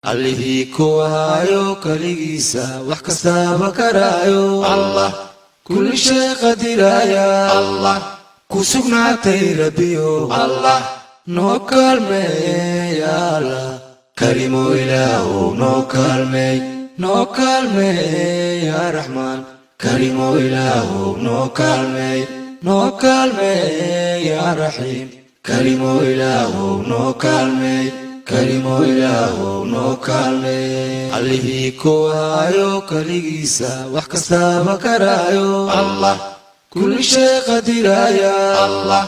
Allihii kuwaayo keligiisa wax kastaaba karaayo, Allah, kulli shay qadiraya, Allah, ku sugnaatay Rabbiyo, Allah, noo kaalmeey, Allah Karimo, Ilaahow noo kaalmeey, noo kaalmeey, yaa Raxmaan Karimo, Ilaahow noo kaalmeey, noo kaalmeey, yaa Raxiim Karimo, Ilaahow noo kaalmeey, Karimo, Ilaahow noo kaalmeey. Allihii kuwaayo keligiisa wax kastaaba karaayo, Allah, kulli shay qadiraya, Allah,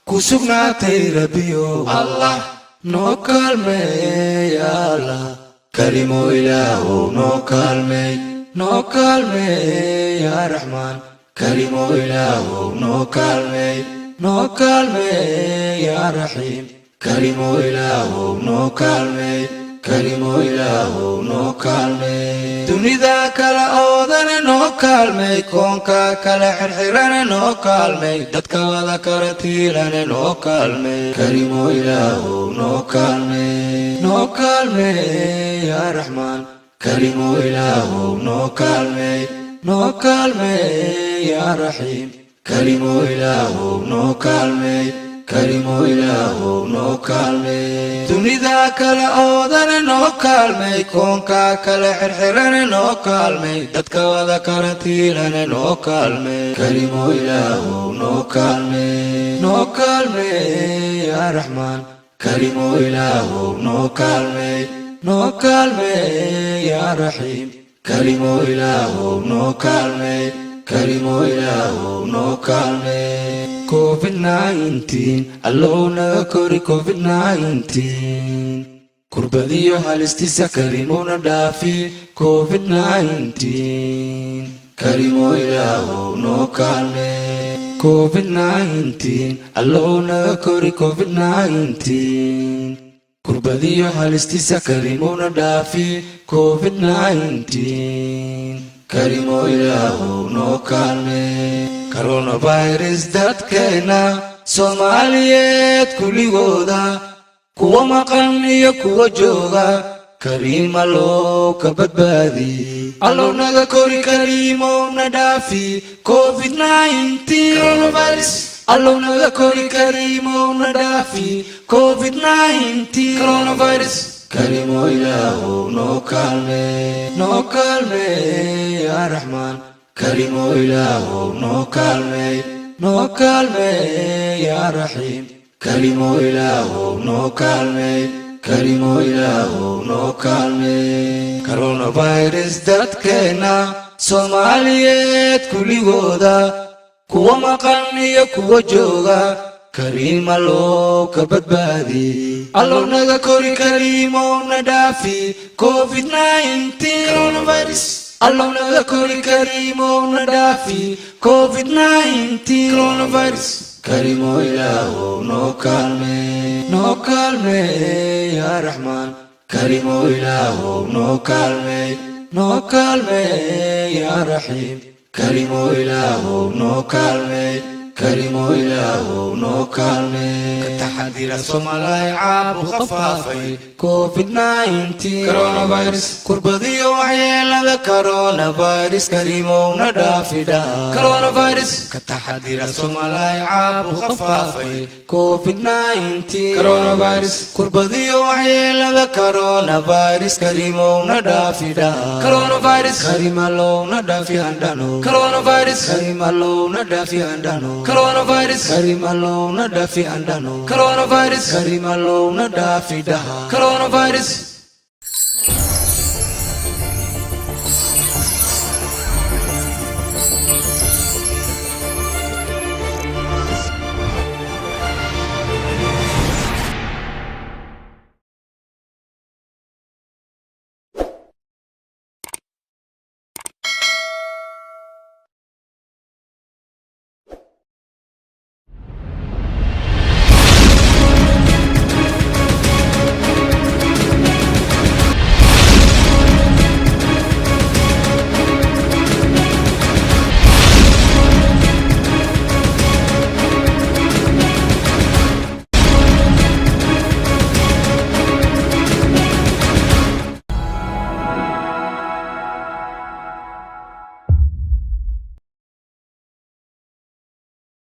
ku sugnaatay Rabbiyo, Allah, noo kaalmeey, Allah Karimo, Ilaahow noo kaalmeey, noo kaalmeey, yaa Raxmaan Karimo, Ilaahow noo kaalmeey, noo kaalmeey, yaa Raxiim Karimo, Ilaahow noo kaalmeey, Karimo, Ilaahow noo kaalmeey. Dunida kala oodana noo kaalmeey, koonka kala xirxirana noo kaalmeey, dadka wada karatiilana noo kaalmeey, Karimo, Ilaahow noo kaalmeey, noo kaalmeey, yaa Raxmaan Karimo, Ilaahow noo kaalmeey, noo kaalmeey, yaa Raxiim Karimo, Ilaahow noo kaalmeey, Karimo, Ilaahow noo kaalmeey. Dunida kala oodana noo kaalmeey, koonka kala xirxirana noo kaalmeey, dadka wada karantiilana noo kaalmeey, Karimo, Ilaahow noo kaalmeey, noo kaalmeey, yaa Raxmaan Karimo, Ilaahow noo kaalmeey, noo kaalmeey, yaa Raxiim Karimo, Ilaahow noo kaalmeey, Karimo, Ilaahow noo kaalmeey. COVID-19 allow naga kori, COVID-19 kurbadiyo halistiisa Karimowna dhaafi, COVID-19 Karimo, Ilaahow noo kaalmee. COVID-19 allow naga kori, COVID-19 kurbadiyo halistiisa Karimowna dhaafi, COVID-19 Karimo, Ilaahow noo kaalmee. Coronavirus dadkeena Soomaaliyeed kulligooda, kuwa maqan iyo kuwa jooga, Kariim allow ka badbaadi. Allow naga kori, Kariimow na dhaafi COVID-19 coronavirus. Allow naga kori, Kariimow na dhaafi COVID-19 coronavirus. Karimo, Ilaahow noo kaalmee, noo kaalmee, yaa Raxmaan Karimo, Ilaahow noo kaalmee, noo kaalmee, yaa Raxiim Karimo, Ilaahow noo kaalmee, Karimo, Ilaahow noo kaalmee. Coronavirus dadkeena Soomaaliyeed kulligooda, kuwa maqan iyo kuwa jooga, Kariim allow ka badbaadi. Allow naga kori, Kariimow na dhaafi COVID-19 coronavirus. Allow naga kori, Kariimow na dhaafi COVID-19 coronavirus. Karimo, Ilaahow noo kaalmee, noo kaalmee, yaa Raxmaan Karimo, Ilaahow noo kaalmee, noo kaalmee, yaa Raxiim Karimo, Ilaahow noo kaalmee, Karimo, Ilaahow noo kaalmee. Ka taxadira Soomaalay caabuqa faafay COVID-19 coronavirus, kurbadiyo waxyeelada coronavirus Karimowna dhaafidha coronavirus. Ka taxadira Soomaalay caabuqa faafay COVID-19 coronavirus, kurbadiyo waxyeelada coronavirus Karimowna dhaafidha coronavirus. Karimalowna dhaafi handhano coronavirus. Karimalowna dhaafi handhano coronavirus. Karimalowna dhaafi handhano coronavirus. Karimalowna dhaafi dhaha coronavirus.